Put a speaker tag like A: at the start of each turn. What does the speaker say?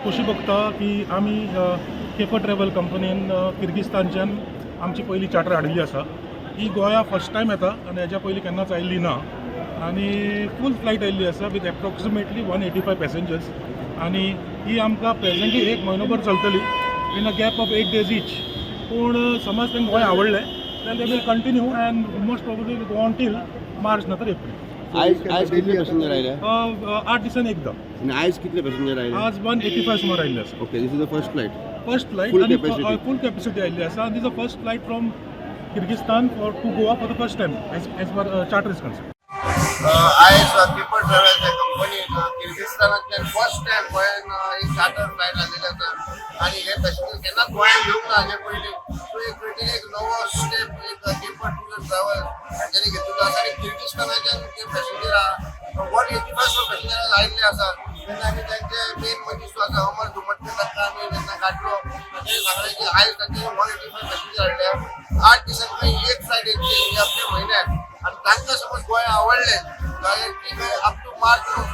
A: खोशी भोगता की आमी केपर ट्रॅवल कंपनीन किर्गिस्तानच्यान आमची पयली चार्टर हाडिल्ली आसा. ही गोंया फर्स्ट टायम येता आनी हेज्या पयलीं केन्नाच आयिल्ली ना आनी फूल फ्लायट आयिल्ली आसा with approximately 185 passengers. आनी ही आमकां प्रेझेंटली एक म्हयनोभर चलतली in a gap of 8 days each. पूण समज तांकां गोंय आवडलें जाल्यार they will continue and most probably go on till March ना तर एप्रील.
B: आयज कितले पॅसेंजर आयले?
A: 8 दिसान एकदां.
B: आनी आयज कितले पॅसेंजर आयले?
A: आज 185 सुमार आयिल्ले आसा.
B: Okay, this is the first flight?
A: First flight.
B: Full
A: आणि
B: capacity.
A: फूल कॅपॅसिटी आयिल्ली आसा आनी this a first flight from Kyrgyzstan for to Goa for the first time as far charter is concern.
C: आयज केपर ट्रॅव्हल्स ह्या कंपनीन किर्गिस्तानांतल्यान first time गोंयान एक charter flight आलेली आसा आनी हे पॅसेंजर केन्नाच गोंयान येवंक ना हाजे पयलीं. सो एक खंय एक नवो स्टेप एक केपर टूर अँड ट्रॅव्हल्स हांच्यांनी घेतिल्लो आसा आनी किर्गिस्तानाच्यान ते पॅसेंजर 185 पॅसेंजर आयिल्ले आसा. तेन्ना आमी तांचे मेन मनीस जो आसा अमर धुमटकर, ताका आमी तेन्ना गाठलो. तांणी सांगलें की आयज तांचे 185 पॅसेंजर हाडल्या, 8 दिसांनी खंय एक फ्लायट येतली ही अख्ख्या म्हयन्याक. आनी तांकां समज गोंय आवडलें जाल्यार ती खंय अप टू मार्च.